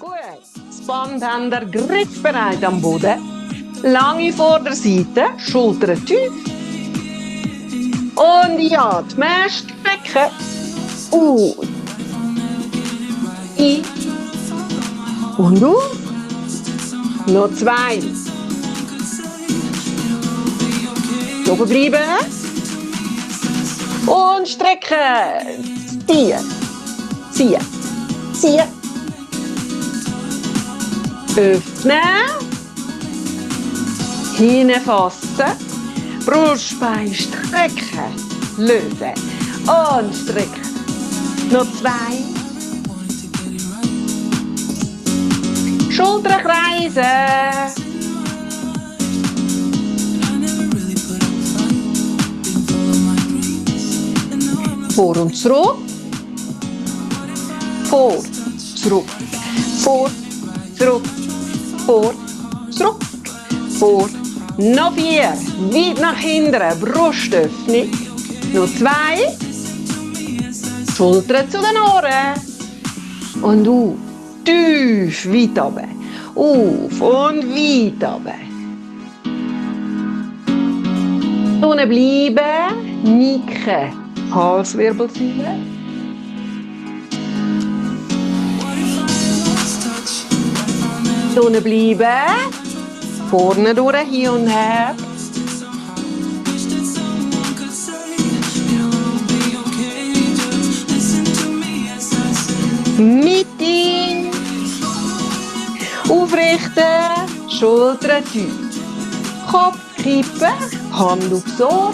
Gut, das Band haben wir griffbereit am Boden. Lange Vorderseite, Schultern tief. Und ja, die Mäste strecken. Ein. Und auf. Noch 2. Oben bleiben. Und strecken. Ziehen. Ziehen. Ziehen. Öffnen. Hinfassen. Brustbein strecken. Lösen. Und strecken. Noch 2. Schultern kreisen. Vor und zurück. Vor, zurück. Vor, zurück. Vor, zurück. Vor. Noch 4. Weit nach hinten. Brustöffnung. Noch 2. Schultern zu den Ohren. Und auf. Tief, weit runter. Auf und weit runter. Unten bleiben. Nicken. Halswirbelsäule. Unten bleiben. Vorne durch, hin und her. Mitte. Aufrichten. Schultern tief. Kopf kippen. Hand aufs Ohr.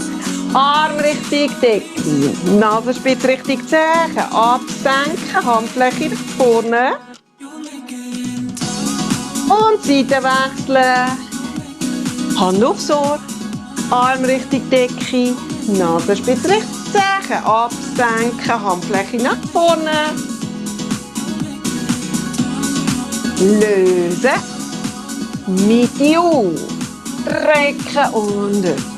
Arm Richtung Decke. Nasenspitze Richtung Zehen. Absenken. Handfläche nach vorne. Und Seite wechseln. Hand aufs Ohr. Arm Richtung Decke. Nasenspitze Richtung Zehen. Absenken. Handfläche nach vorne. Lösen. Mitte auf. Strecken und öffnen.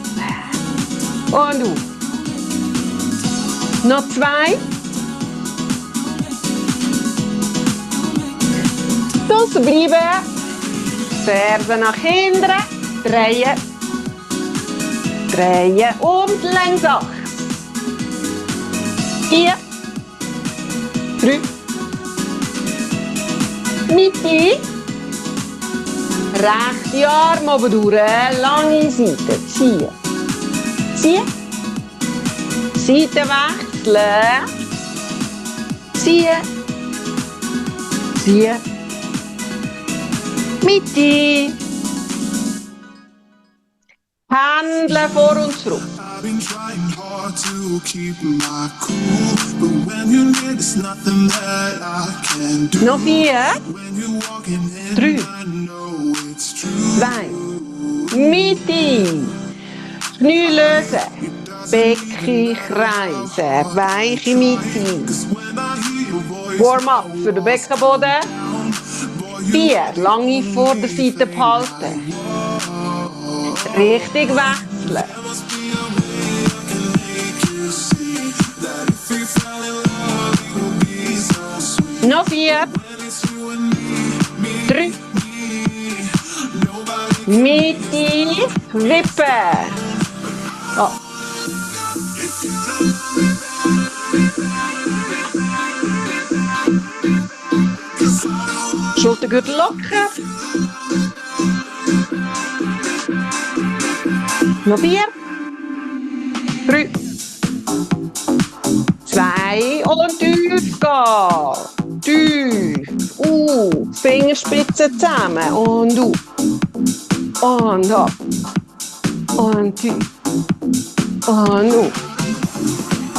Und auf. Noch 2. Draussen bleiben. Fersen nach hinten. Drehen. Drehen und Längsachs. 4. 3. Mitte. Rechte Arm oben durch. Lange Seite. Ziehen. Ziehen. Seite wechseln. Ziehen. Ziehen. Mitte. Pendeln vor und zurück. Noch 4. 3. 2. Mitte. Knie lösen. Becken kreisen. Weiche Mitte. Warm-up für den Beckenboden. 4. Lange Vorderseite behalten. Richtig wechseln. Noch 4. 3. Mitte. Wippen. Oh. Schultergürtel locker. Noch 4. 3. 2 und tief gehen. Tief. Fingerspitzen zusammen und auf. Und ab. Und tief. Und auf.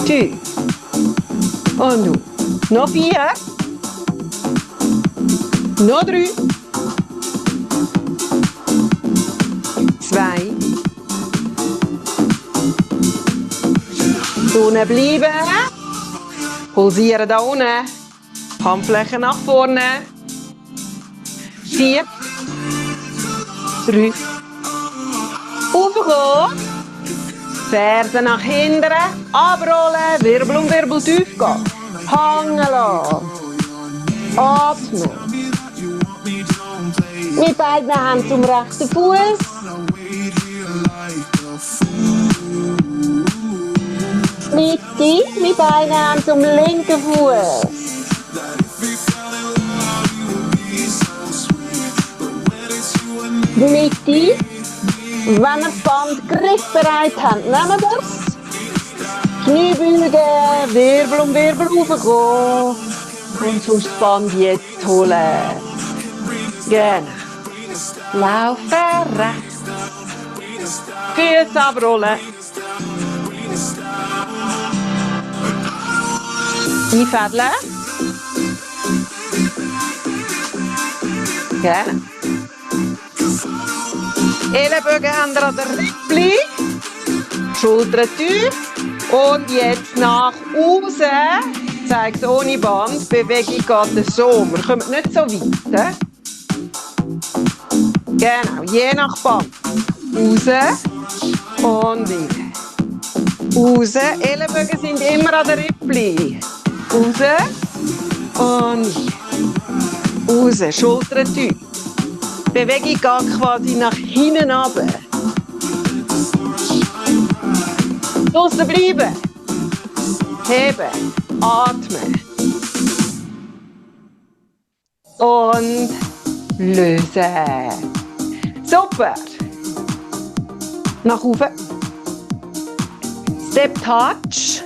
Tief. Und auf. Noch 4. Noch 3. 2. Unten bleiben. Pulsieren da unten. Handflächen nach vorne. 4. 3. Aufkommen. Fersen nach hinten. Abrollen. Wirbel um Wirbel tief gehen. Hängen lassen. Atmen. Mit beiden Händen zum rechten Fuß. Mitte, mit beiden Händen zum linken Fuß. Mitte. Wenn ihr Band griffbereit habt, nehmt das. Knie beugen, Wirbel um Wirbel raufgehen. Und sonst das Band jetzt holen. Genau. Laufen rechts. Füße abrollen. Einfädeln. Genau. Ellenbogen haben wir an der Rippli. Schultern tief. Und jetzt nach außen. Ich zeige es ohne Band. Die Bewegung geht so. Wir kommen nicht so weit. Genau, je nach Band. Raus und wieder. Raus. Ellenbogen sind immer an der Rippli. Raus und wieder. Raus. Schultern tief. Die Bewegung geht quasi nach hinten runter. Draussen bleiben. Heben. Atmen. Und lösen. Super. Nach oben. Step Touch.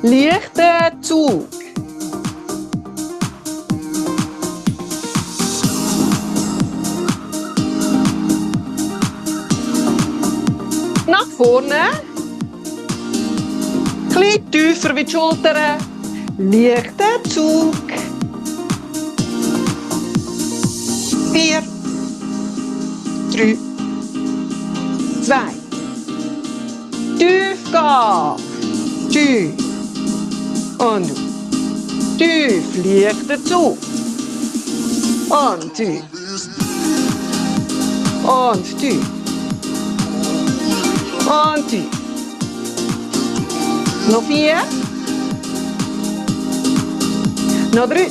Leichter Zug. Nach vorne. Ein bisschen tiefer wie die Schultern. Leichter Zug. 4, 3, 2. Tief gehen. Tief. Und tief. Leichter Zug. Und tief. Und tief. Und tief. Noch 4. Noch 3.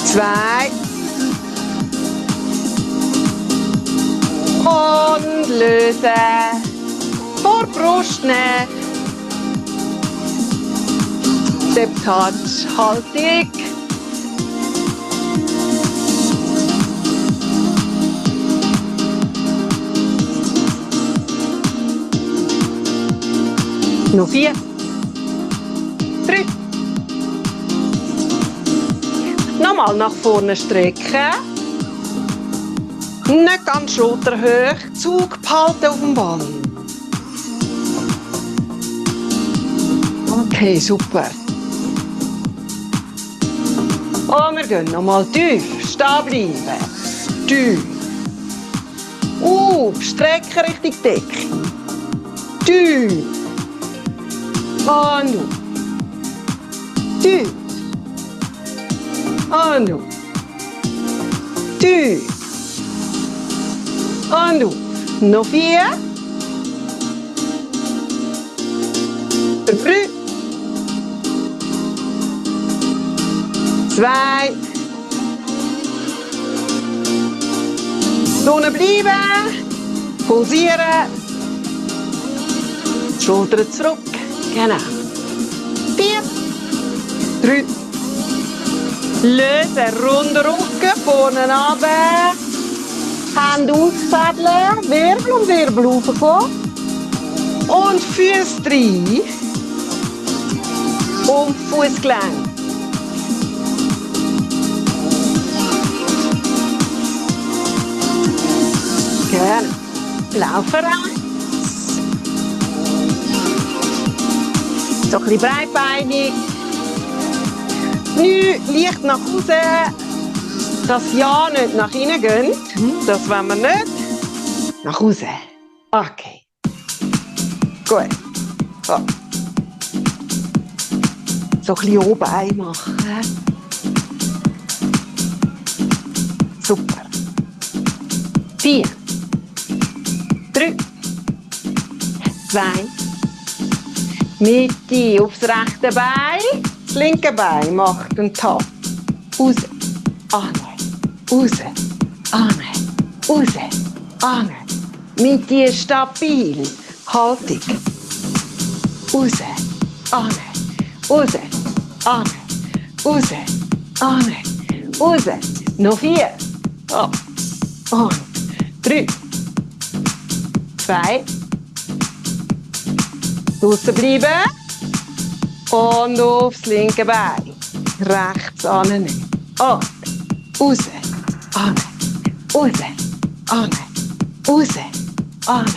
2. Und lösen. Vor die Brust nehmen. Step Touch. Haltung. Noch 4. 3. Nochmal nach vorne strecken. Nicht ganz schulterhoch. Zug behalten auf dem Band. Okay, super. Und wir gehen nochmal tief. Stehen bleiben. Tief. Strecken Richtung Decke. Tief. Und auf. Tief. Und auf. Tief. Und auf. Noch 4. 3. 2. Unten bleiben. Pulsieren. Schultern zurück. Genau. 4. 3. Lösen. Runden Rücken. Vorne runter. Hände ausfädeln. Wirbel um Wirbel raufgehen. Und Füße rein. Und Fußgelenk. Gerne. Laufen rechts. So ein bisschen breitbeinig. Knie leicht nach außen. Dass ja nicht nach innen geht. Das wollen wir nicht. Nach außen. Okay. Gut. So. So ein bisschen oben einmachen. Super. 4. 3. 2. Mitte aufs rechte Bein. Das linke Bein macht einen Tap. raus, annehmen, raus, annehmen, raus, annehmen. Mit dieser stabilen Haltung. Raus, annehmen, raus, annehmen, raus, annehmen, raus. Noch 4. Und 3, 2. Draussen bleiben. Und aufs linke Bein. Rechts annehmen. Und raus, annehmen, raus, annehmen, raus, annehmen,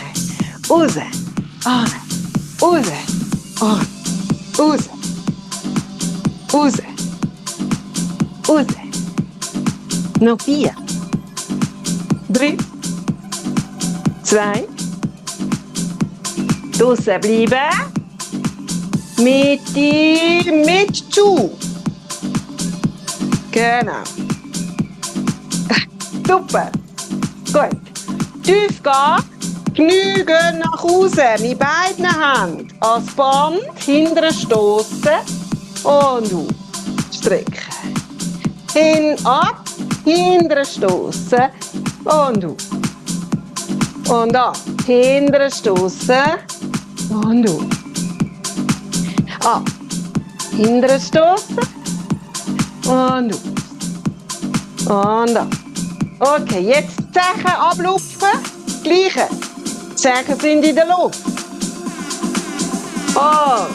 raus, annehmen, raus, und raus, raus, raus. Noch 4, 3, 2. Draussen bleiben. Mitte, mit zu. Genau. Super. Gut. Tief gehen. Knie gehen nach außen. Mit beiden Händen ans Band. Hinten stoßen. Und auf. Strecken. Hin, ab. Hinten stoßen. Und auf. Und ab. Hinten stoßen. Und auf. Ab. Hinten stoßen. Und auf. Und ab. Okay, jetzt Zechen ablupfen. Gleiche. Zechen sind in der Luft. Und.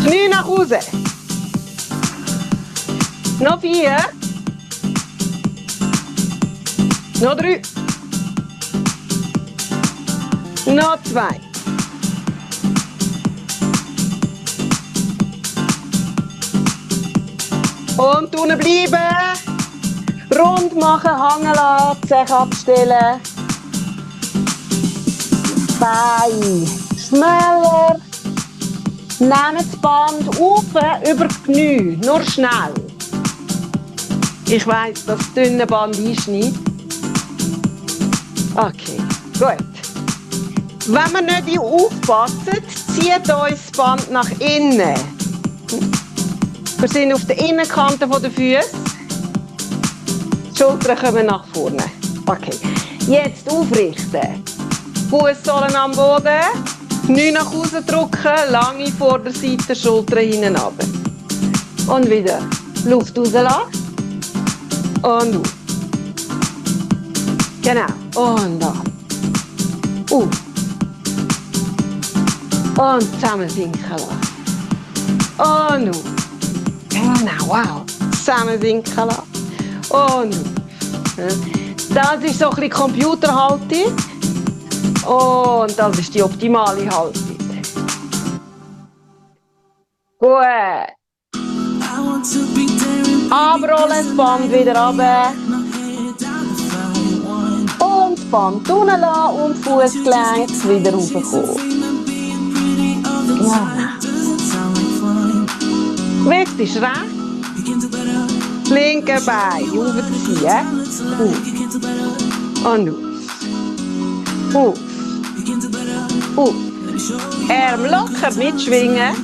Knie nach außen. Noch 4. Noch 3. Noch 2. Und unten bleiben. Rund machen, hängen lassen, sich abstellen. Bein schneller. Nehmt das Band auf über die Knie. Nur schnell. Ich weiss, dass das dünne Band einschneidet. Okay, gut. Wenn wir nicht aufpassen, zieht uns das Band nach innen. Wir sind auf der Innenkante der Füße. Die Schultern kommen nach vorne. Okay. Jetzt aufrichten. Fußsohlen am Boden. Knie nach außen drücken. Lange Vorderseite, Schultern hinten runter. Und wieder Luft rauslassen. Und auf. Genau. Und ab. Auf. Und zusammen sinken lassen. Und auf. Genau, wow. Zusammen sinken lassen. Und auf. Das ist so ein bisschen Computerhaltung. Und das ist die optimale Haltung. Gut. Abrollen, das Band wieder runter. Und das Band unten lassen und Fußgelenk wieder raufkommen. Genau. Jetzt ist rechts. Das linke Bein aufziehen. Und auf. Auf. Arm locker mitschwingen.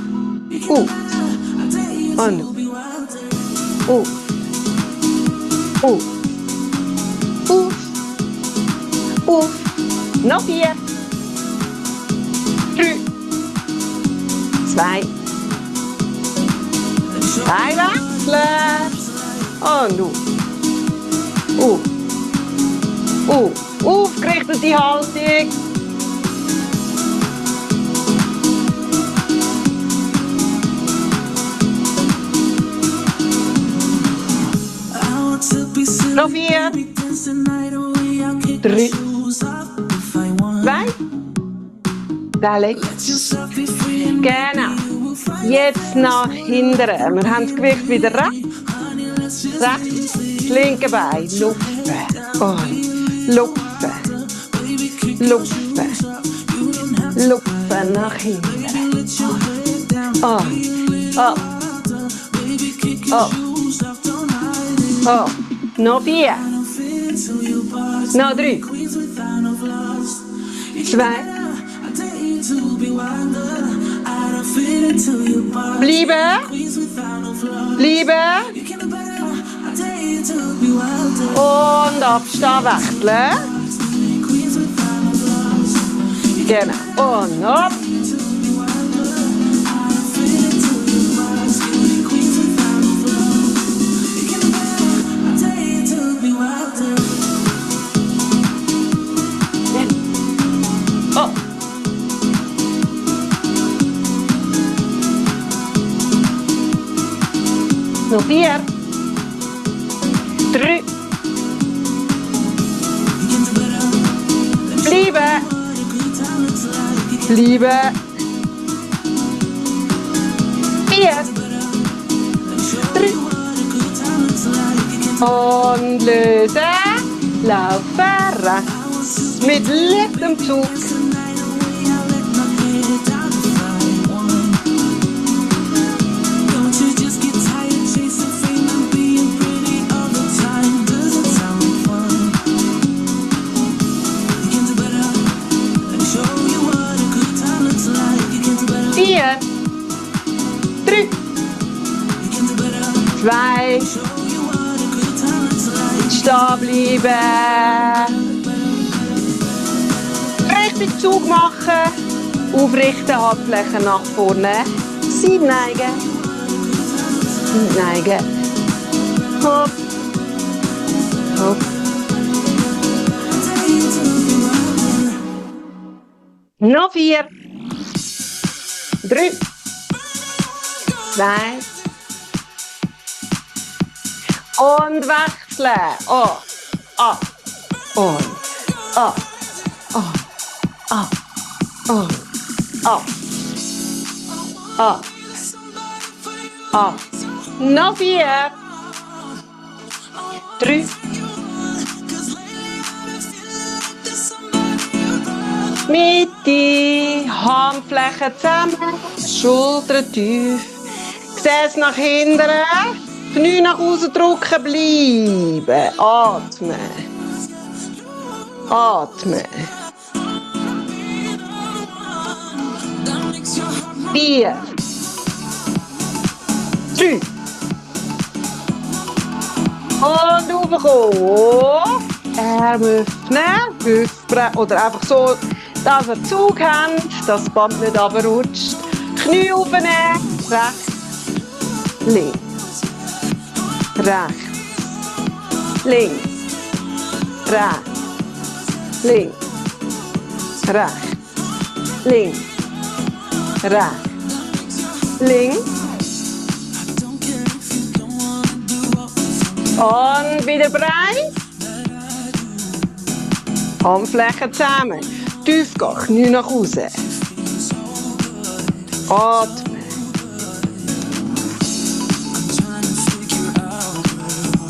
Auf. Und auf. Auf. Auf. Auf. Noch 4. 3. 2. Bein wechseln. Und auf. Auf. Aufgerichtete Haltung. Noch 4. 3. 2. Da legt's. Genau. Jetzt nach hinten. Wir haben das Gewicht wieder rechts. Rechts. Das linke Bein. Lupfen. Und lupfen. Lupfen. Lupfen nach hinten. Und ab. Ab. Ab. Noch 4. Noch 3. 2. Bleiben. Bleiben. Und abstehen, wechseln. Genau. Und ab. Oh. Noch 4. 3. Bleiben. Bleiben. 4. 3. Und lösen. Laufen rechts. Mit leichtem Zug. Vier, 3, 2, stehen bleiben. Richtig Zug machen, aufrichten, Handfläche nach vorne, Seite neigen, neigen, hopp, hopp. Noch 4, 3, 2 und wechseln. Oh, ah, und ah, ah, ah, ah, ah, ah, ah. Noch 4, 3. Mitte, Handflächen zusammen, Schultern tief, Gesäß nach hinten, Knie nach außen drücken, bleiben, atmen, atmen. 4, 3 und raufkommen, Arme öffnen, Hüftbrett oder einfach so, dass ihr Zug habt, dass das Band nicht runterrutscht. Knie aufnehmen, rechts, links, rechts, links, rechts, links, rechts, links, rechts, links. Und wieder breit. Handflächen zusammen. Tief gehen, Knie nach außen. Atmen.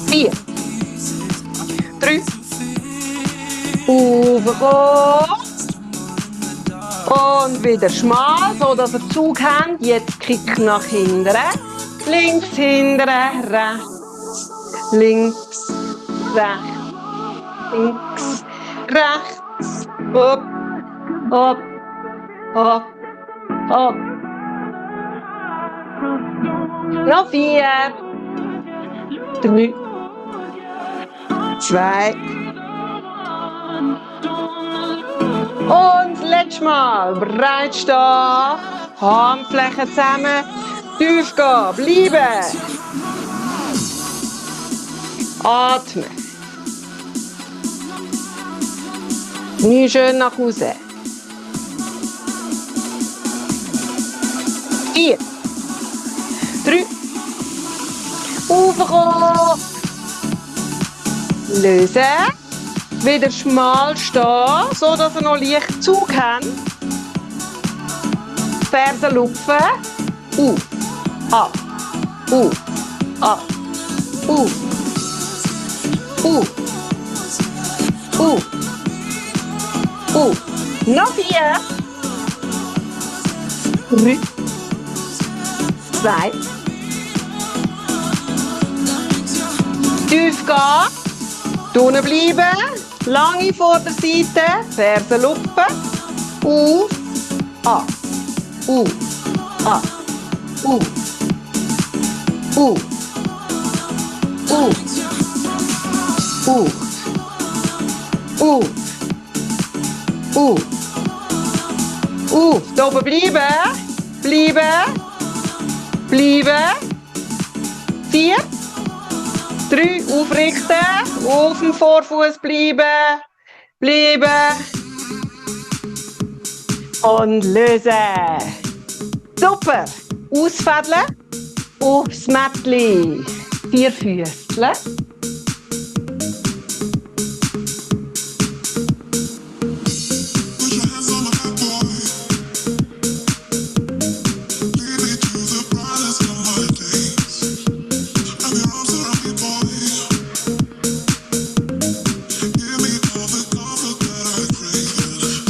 4, 3. Aufkommen. Und wieder schmal, so dass ihr Zug habt. Jetzt Kick nach hinten. Links, hinten, rechts. Links, rechts. Links, rechts. Hopp, hopp, hopp, hopp. Noch 4, 3, 2. Und das letzte Mal. Breit stehen. Handflächen zusammen. Tief gehen. Bleiben. Atmen. Knie schön nach außen. 4, 3. Aufkommen. Lösen. Wieder schmal stehen, so dass ihr noch leicht Zug habt. Fersen lupfen. Ab. Ab. Noch 4. 3. 2. Tief gehen. Unten bleiben. Lange Vorderseite. Fersen lupfen. Ab. A, U, U, U, U, U, U. Da oben bleiben, bleiben, bleiben. 4, 3, aufrichten, auf dem Vorfuß bleiben, bleiben und lösen. Super. Ausfädeln aufs Mättli. 4 Füßle.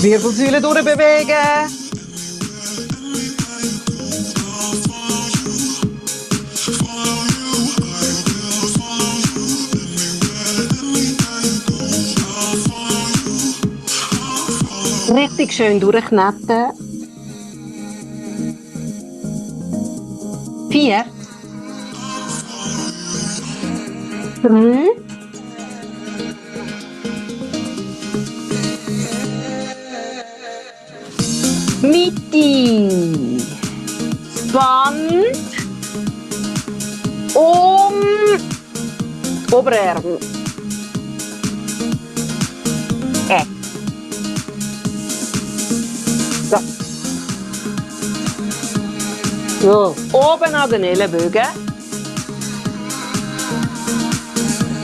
Wirbelsäule durchbewegen. Richtig schön durchkneten. 4, 3, 2, Mitte, Band, Oberarm, so. Oben an den Ellenbogen.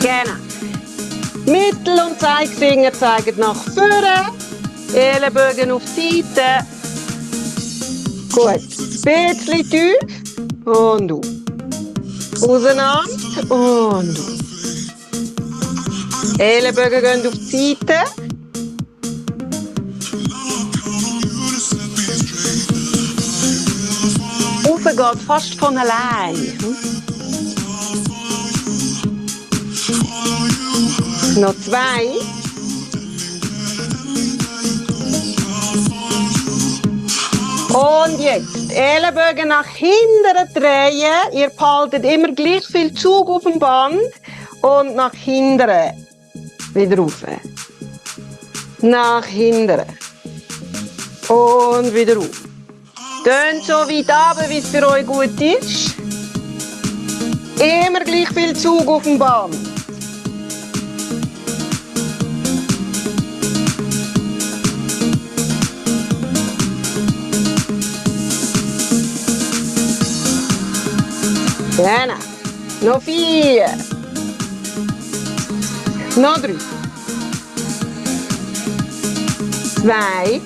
Genau. Mittel- und Zeigefinger zeigen nach vorne. Ellenbogen auf die Seite. Gut. Bisschen tief. Und auf. Auseinander. Und auf. Ellenbogen gehen auf die Seite. Rauf geht fast von allein. Noch 2. Und jetzt Ellenbogen nach hinten drehen. Ihr behaltet immer gleich viel Zug auf dem Band. Und nach hinten. Wieder rauf. Nach hinten. Und wieder rauf. Geht so weit runter, wie es für euch gut ist. Immer gleich viel Zug auf dem Band. Genau. Noch 4. Noch 3. 2.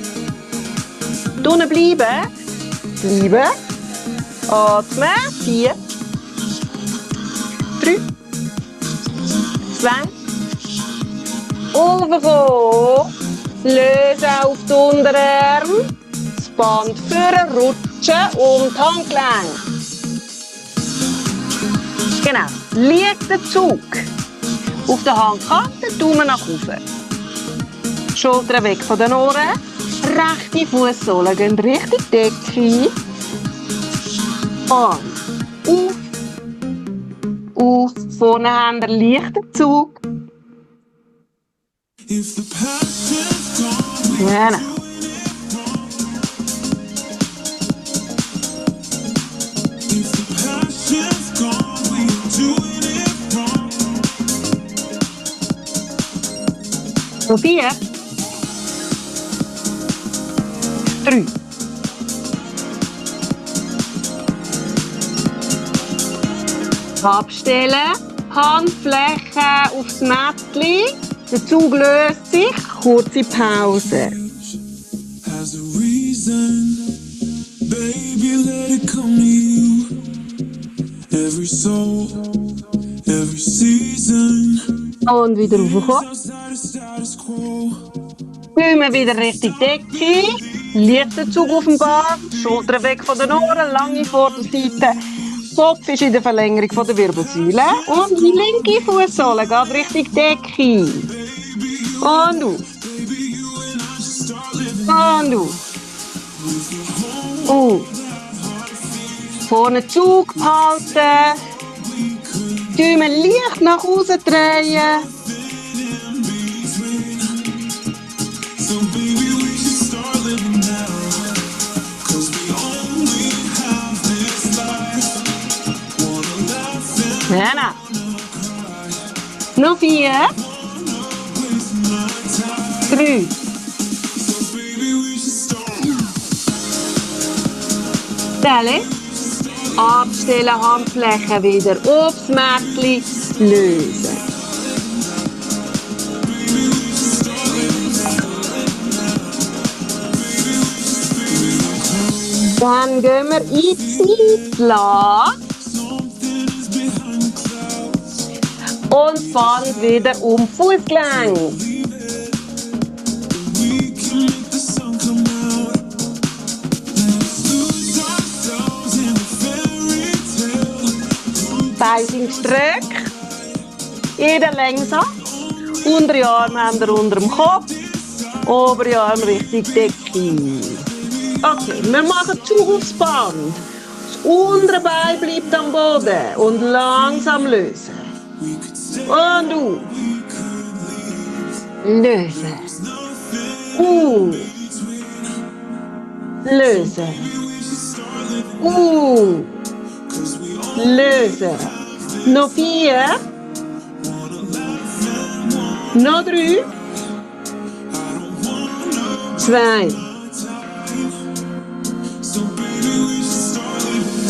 Unten bleiben. Bleiben. Atmen. 4. 3. 2. Overkommen. Lösen auf die Unterarme. Das Band führen, rutschen um die Handgelenke. Genau. Liegt der Zug auf der Handkante, Daumen nach oben. Schultern weg von den Ohren. Rechte Fußsohle gehen Richtung Decke. Und auf. Auf. Vorne haben wir leichten Zug. Genau. So 4. 3. Abstellen, Handfläche aufs Mättli, der Zug löst sich, kurze Pause. Und wieder raufkommen. Kommen wieder Richtung Decke. Leichter Zug auf dem Band, Schultern weg von den Ohren, lange Vorderseite. Kopf ist in der Verlängerung von der Wirbelsäule. Und die linke Fußsohle geht Richtung Decke. Und auf. Und auf. Vorne Zug behalten. Däume leicht nach außen drehen. Genau. Noch 4. 3. Stelle. Abstellen, Handflächen wieder aufs Mättchen lösen. Dann gehen wir in die Seite und fahren wieder um Fußgelenk. Beine sind gestreckt, jeder langsam. Untere Arme haben wir unter dem Kopf, obere Arme Richtung Decke. Okay, wir machen Zug aufs Band. Das untere Bein bleibt am Boden und langsam lösen. Und auf. Lösen. Lösen. Lösen. Noch 4. Noch 3. 2.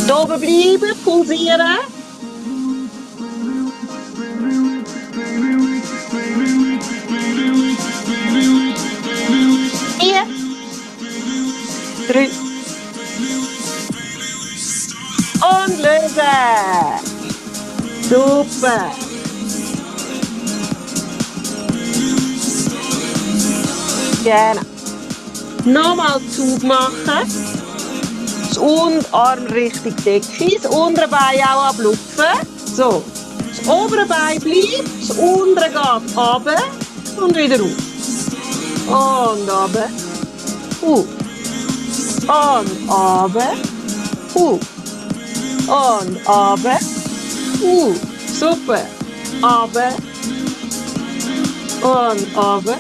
Da oben bleiben, pulsieren. 4. 3. Und lösen. Super. Genau. Nochmal Zug machen. Das Unterarm Richtung Decke. Das untere Bein auch ablupfen. So. Das obere Bein bleibt. Das untere geht runter. Und wieder auf. Und runter. Und runter. Und runter. Super. Runter. Und runter.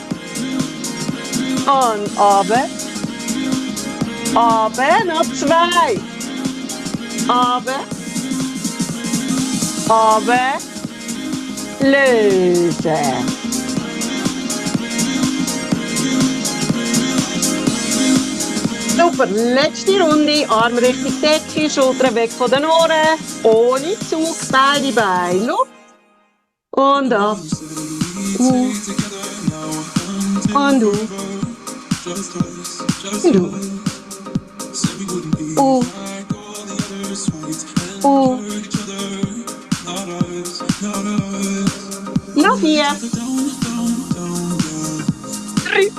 Und runter. Runter. Noch 2. Runter. Runter. Lösen. Super, letzte Runde, Arm Richtung Decke, Schultern weg von den Ohren, ohne Zug, beide Beine, Luft und ab, und auf, und noch 4, 3,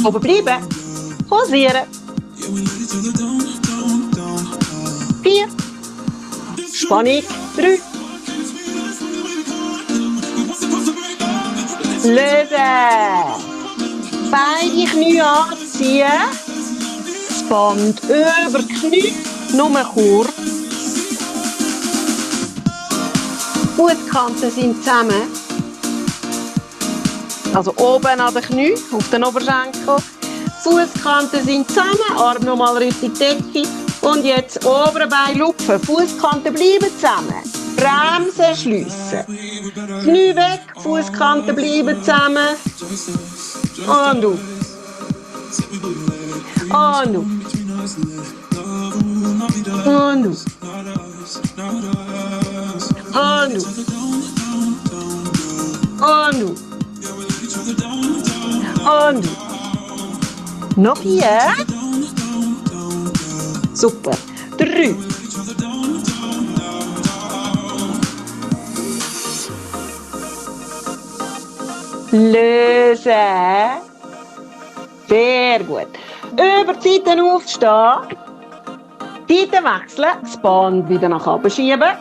oben bleiben, pausieren, 4, Spannung, 3, lösen, beide Knie anziehen, das Band über die Knie, nur kurz, Fußkanten sind zusammen, also oben an den Knie, auf den Oberschenkel, Fußkanten sind zusammen, Arm nochmal Richtung Decke und jetzt obere Bein lupfen, Fußkanten bleiben zusammen, Bremsen schliessen, Knie weg, Fußkanten bleiben zusammen und auf, und auf, und auf, und auf, und auf. Und noch 4. Super. 3. Lösen. Sehr gut. Über die Seiten aufstehen. Seiten wechseln. Das Band wieder nach oben schieben.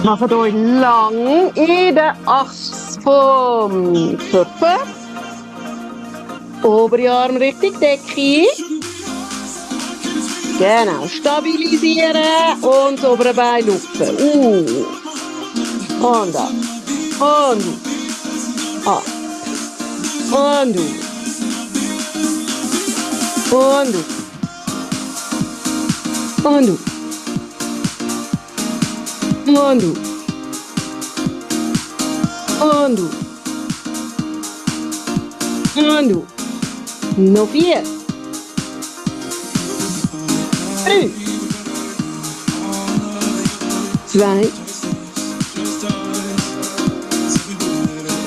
Macht euch lang in der Achse vom Körper. Obere Arm Richtung Decke. Genau, stabilisieren und das obere Bein lupfen. Und ab. Und ab. Und auf. Und auf. Und auf. Und auf. Und auf. Und auf. Noch 4. 3. 2.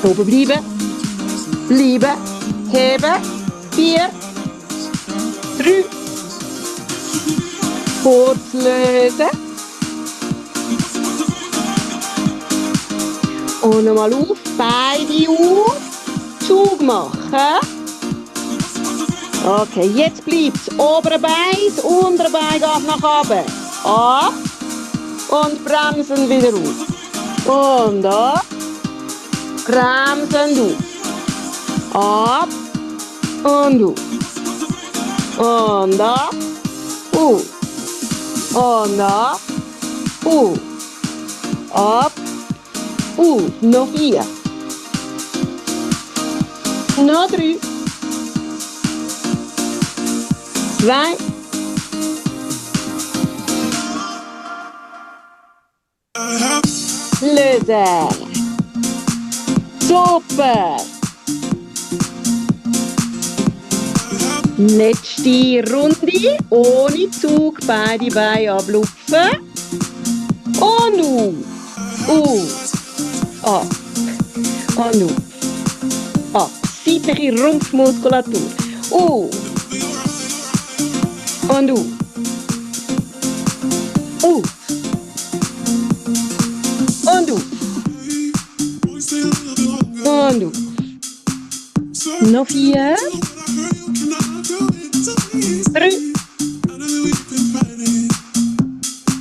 Oben bleiben. Bleiben. Heben. 4. 3. Kurz lösen. Und nochmal auf. Beide auf. Zug machen. Okay, jetzt bleibt das obere Bein, das untere Bein geht nach oben. Ab. Und bremsen wieder auf. Und ab. Bremsen auf. Ab. Und auf. Und ab. Auf. Und ab. Auf. Ab. Auf. Noch 4. Noch 3. 2. Lösen. Super. Letzte Runde. Ohne Zug. Beide Beine ablupfen. Und auf. Ab. Und auf. Ab. Seitliche Rumpfmuskulatur. Auf. Und auf. Auf. Und auf. Und auf. Noch 4. 3.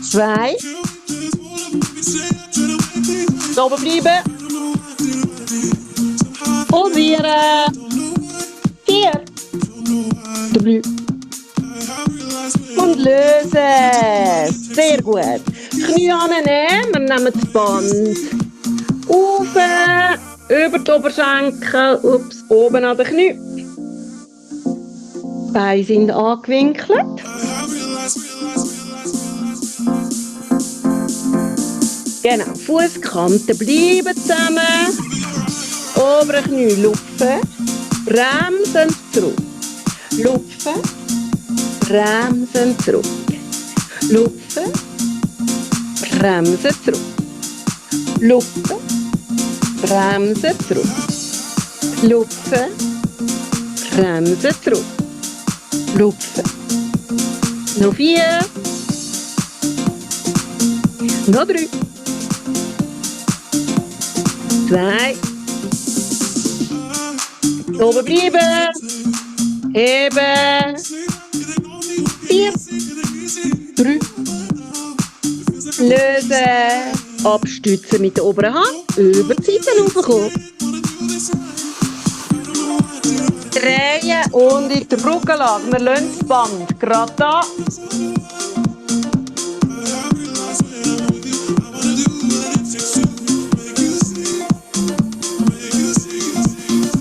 2. Oben bleiben. Pausieren. 4. 3. Und lösen. Sehr gut. Knie annehmen. Wir nehmen das Band auf, über die Oberschenkel, oben an den Knie. Die Beine sind angewinkelt. Genau, Fußkanten bleiben zusammen. Obere Knie lupfen. Bremsen zurück. Lupfen. Bremsen zurück. Lupfen. Bremsen zurück. Lupfen. Bremsen zurück. Lupfen. Bremsen zurück. Lupfen. Noch 4. Noch 3. 2. Oben bleiben. Heben. 4. 3. Lösen. Abstützen mit der oberen Hand. Über die Seite raufkommen. Drehen und in der Brückenlage. Wir lassen das Band gerade da.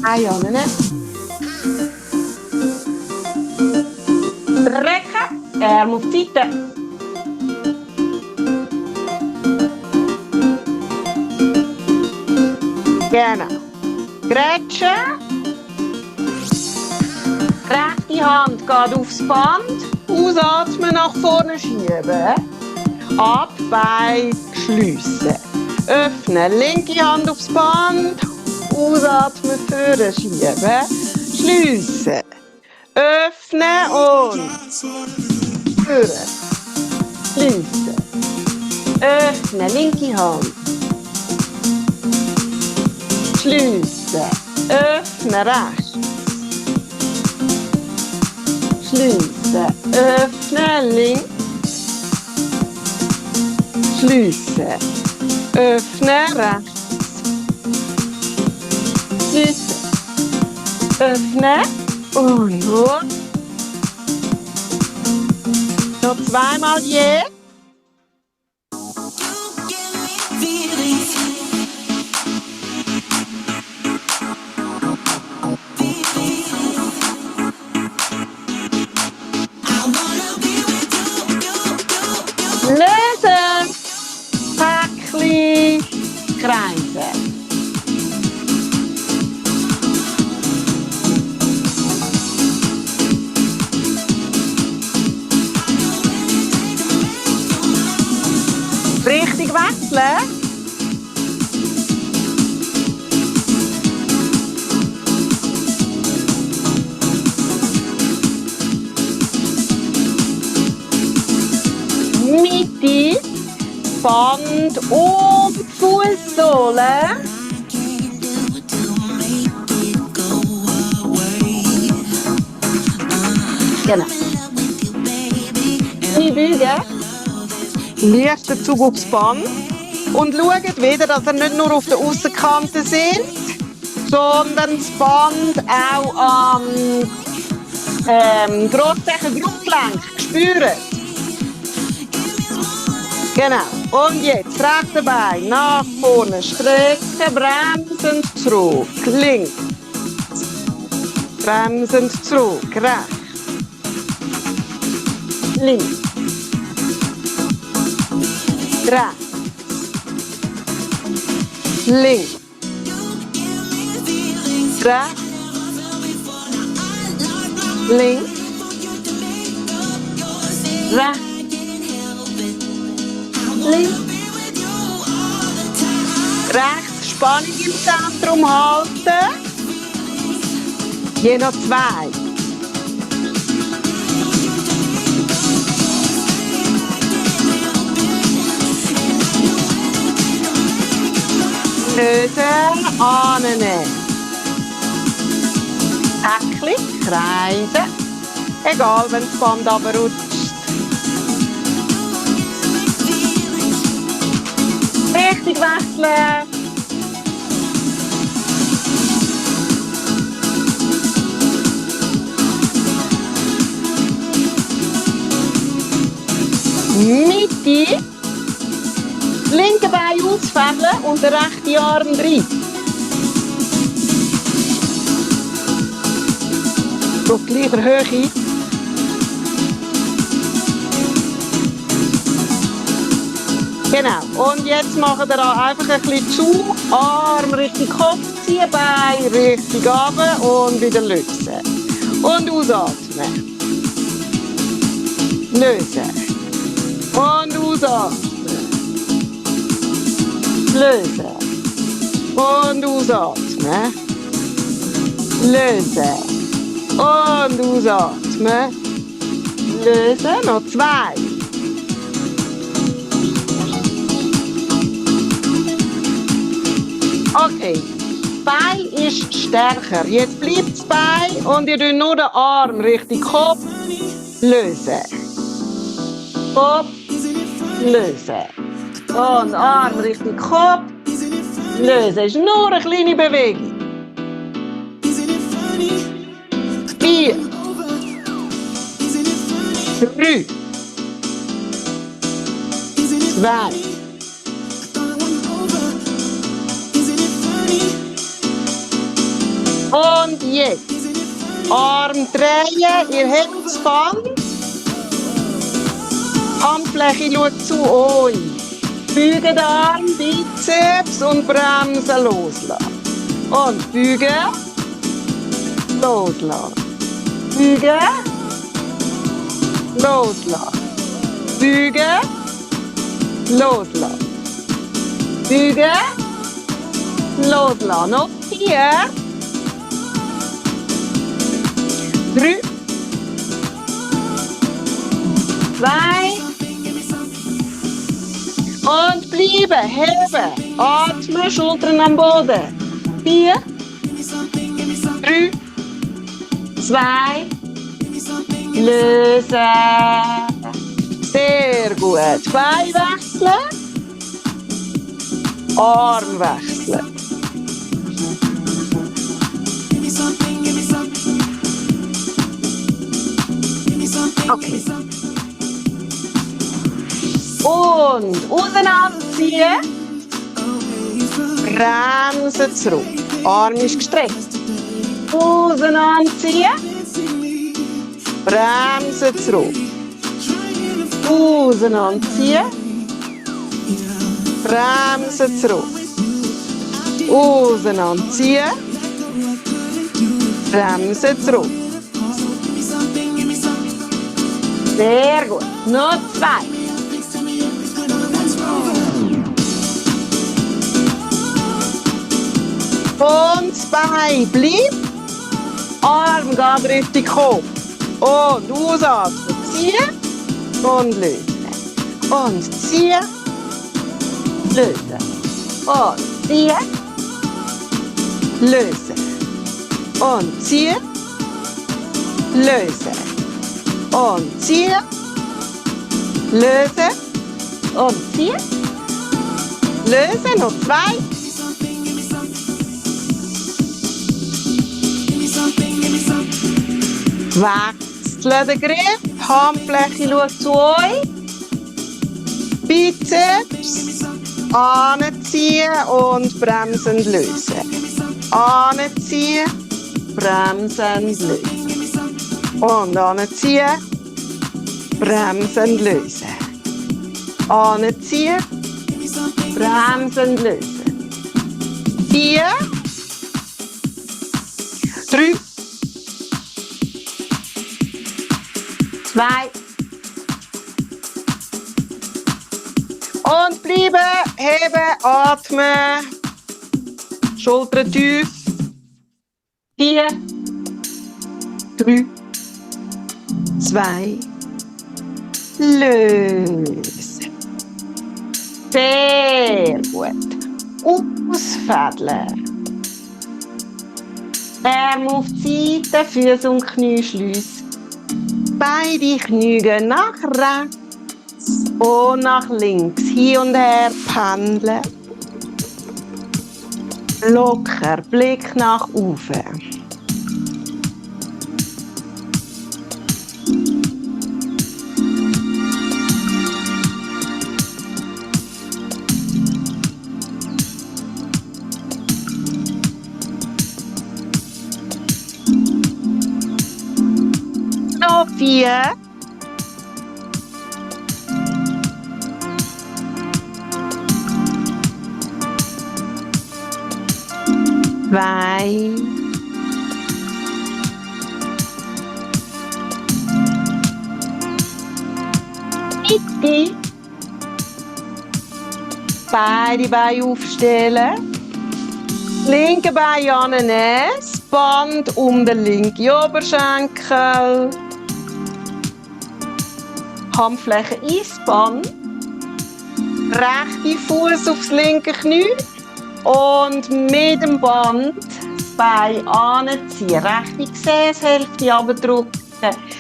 Einjagen. Recken. Arm auf die Seite. Genau. Grätschen. Rechte Hand geht aufs Band. Ausatmen, nach vorne schieben. Ab, Bein schliessen. Öffnen. Linke Hand aufs Band. Ausatmen, vorne schieben. Schliessen. Öffnen und vorne. Schliessen. Öffnen. Linke Hand. Schliessen. Öffnen rechts. Schliessen. Öffnen links. Schliessen. Öffnen, rechts. Schließen. Öffnen. Und nur. Noch zweimal je. Lösen. Päckchen. Kreisen. Richtig wechseln. Mitte, Band und Fußsohle. Genau. Knie beugen. Leichten Zug aufs Band. Und schaut wieder, dass ihr nicht nur auf der Aussenkante seid, sondern das Band auch am Grosszehen Grundgelenk spürt. Genau. Und jetzt rechte Bein nach vorne strecken, bremsend zurück. Links. Bremsend zurück. Rechts. Links. Rechts. Links. Rechts. Links. Rechts. Links. Rechts. Spannung im Zentrum halten. Je noch zwei. Lösen, annehmen. Päckchen, kreisen. Egal, wenn das Band runterrutscht. Richtig wechseln. Mitte. Linke Bein ausfädeln und den rechten Arm rein. Auf gleicher Höhe. Genau. Und jetzt machen wir einfach ein bisschen zu. Arm richtig Kopf ziehen, Bein richtig runter und wieder lösen. Und ausatmen. Lösen. Und ausatmen. Lösen. Und ausatmen. Lösen. Und ausatmen. Lösen. Noch zwei. Okay. Bein ist stärker. Jetzt bleibt das Bein und ihr tut nur den Arm Richtung Kopf lösen. Kopf lösen. Und Arm Richtung Kopf lösen. Ist nur eine kleine Bewegung. 4, 3, 2. Und jetzt Arm drehen, ihr hebt das Band. Handfläche schaut zu euch. Beugen den Arm, Bizeps und bremsen, loslassen. Und beugen, loslassen. Beugen, loslassen. Beugen, loslassen. Beugen, loslassen. Noch 4. 3, 2 und bleiben, heben, atmen, Schultern am Boden. 4, 3, 2, lösen. Sehr gut. Bein wechseln. Arm wechseln. Okay. Und auseinanderziehen. Bremsen zurück. Arm ist gestreckt. Auseinanderziehen. Bremsen zurück. Auseinanderziehen. Bremsen zurück. Auseinanderziehen. Bremsen zurück. Sehr gut. Noch 2. Und das Bein bleibt. Arm geht Richtung Kopf. Und ausatmen. Ziehen. Und lösen. Und ziehen. Lösen. Und ziehen. Lösen. Und ziehen. Lösen. Und ziehen. Lösen. Und ziehen. Lösen. Noch 2. Wechseln den Griff. Handfläche schaut zu euch. Bizeps. Anziehen und bremsend lösen. Anziehen. Bremsend lösen. Und anziehen. Bremsend lösen. Anziehen. Bremsend lösen. 4. 3. 2. Und bleiben, heben, atmen. Schultern tief. 4. 3. 2. Lösen. Sehr gut. Ausfädeln. Arme auf die Seite, Füße und Knie schliessen. Beide Knie gehen nach rechts und nach links. Hin und her pendeln. Locker, Blick nach oben. Noch 4. 2. 3. Beide Beine aufstellen. Linke Bein annehmen. Das Band um den linken Oberschenkel. Handfläche ins Band. Rechte Fuß aufs linke Knie. Und mit dem Band das Bein anziehen. Rechte Gesäßhälfte abdrücken.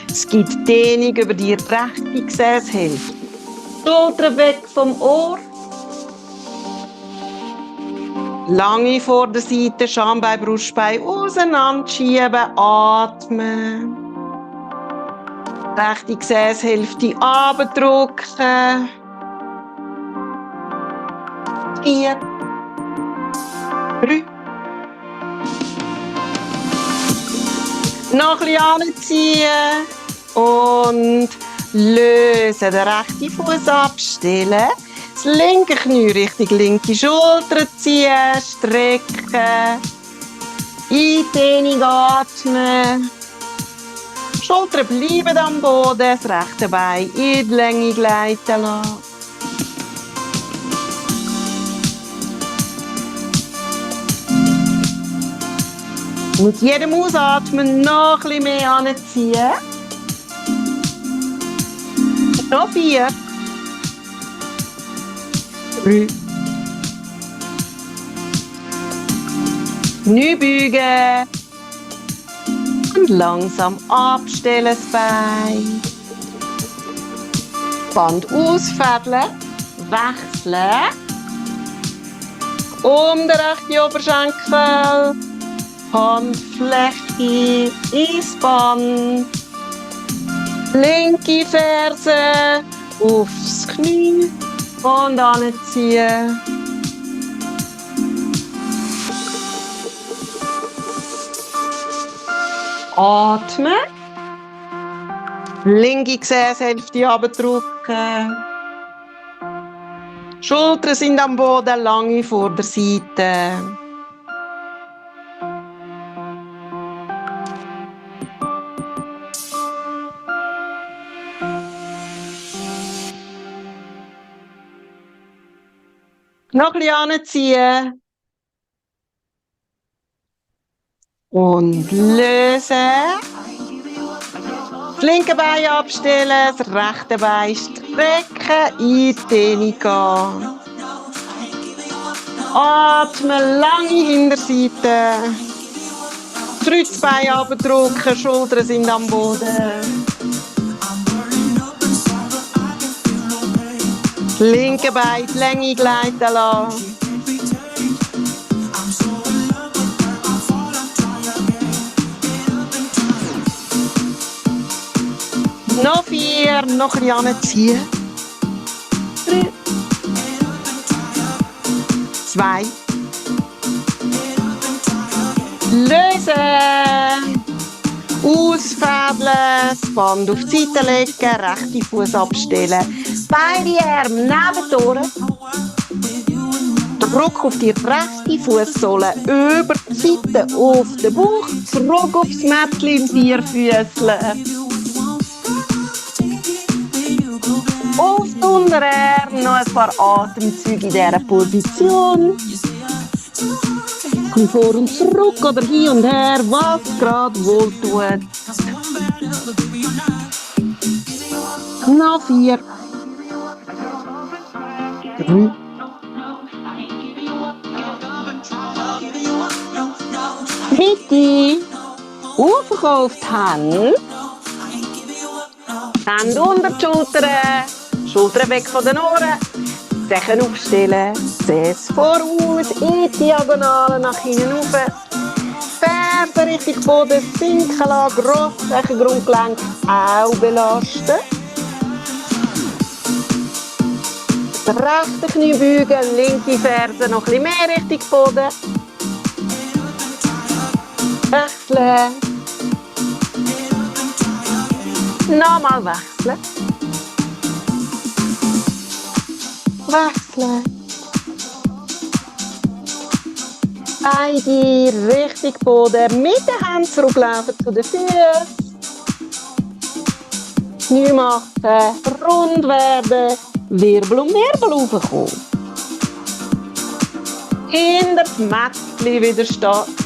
Es gibt Dehnung über die rechte Gesäßhälfte. Schultern weg vom Ohr. Lange vor der Seite, Schambein, Brustbein auseinanderschieben. Atmen. Rechte Gesäßhälfte abdrücken. 4. 3. Noch ein bisschen anziehen. Und lösen. Den rechten Fuß abstellen. Das linke Knie Richtung linke Schulter ziehen. Strecken. Eindehnung atmen. Schultern bleiben am Boden. Das rechte Bein in die Länge gleiten lassen. Mit jedem Ausatmen noch ein bisschen mehr anziehen. Noch 4. 3. Knie beugen. Und langsam abstellen das Bein. Band ausfädeln. Wechseln. Um den rechten Oberschenkel. Handfläche ins Band. Linke Ferse aufs Knie und anziehen. Atmen. Linke Gesäßhälfte runterdrücken. Schultern sind am Boden, lange Vorderseite. Noch ein bisschen anziehen. Und lösen. Das linke Bein abstellen, das rechte Bein strecken, in die Dehnung gehen. Atmen, lange Hinterseite. Kreuzbein abdrücken, Schultern sind am Boden. Das linke Bein die Länge gleiten lassen. Noch 4, noch ein bisschen anziehen. 3, 2. Lösen. Ausfädeln, das Band auf die Seite legen, rechten Fuß abstellen. Beide Arme neben die Ohren. Druck auf die rechte Fußsohle über die Seite auf den Bauch, zurück aufs Mättchen, Vierfüßle. Auf die Unterarme noch ein paar Atemzüge in dieser Position. Komm vor und zurück oder hin und her, was gerade wohl tut. Noch 4. 3. Mitte. Aufgehoben die Hände. Hände unter die Schultern. Schultern weg von den Ohren. Zechen aufstellen. Zehs voraus. In die Diagonale nach hinten rauf. Fersen richtig Boden sinken lassen. Grosszehen Grundgelenk auch belasten. Das rechte Knie beugen. Linke Ferse noch ein bisschen mehr Richtung Boden. Wechseln. Nochmal wechseln. Wechseln. Beide Richtung Boden. Mit den Händen zurücklaufen zu den Füßen. Knie machen. Rund werden. Wirbel um Wirbel raufkommen. Hinter das Mättchen wieder stehen.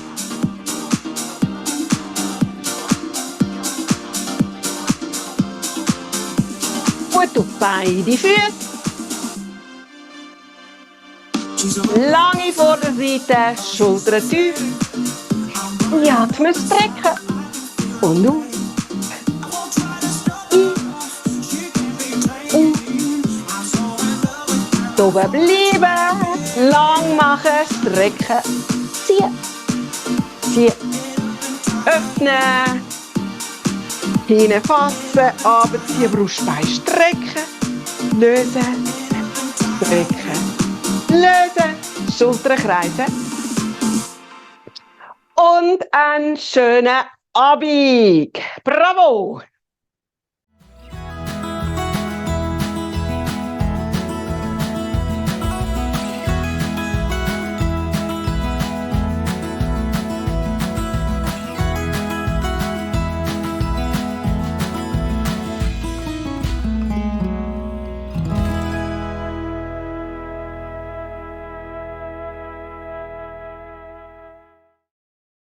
Gut auf beide Füße. Lange Vorderseite, Schultern tief. Die Atmen strecken. Und auf. Oben bleiben. Lang machen, strecken. Ziehen. Ziehen. Öffnen. Hinten fassen, runterziehen, Brustbein strecken, lösen, strecken, lösen, Schultern kreisen. Und einen schönen Abend. Bravo!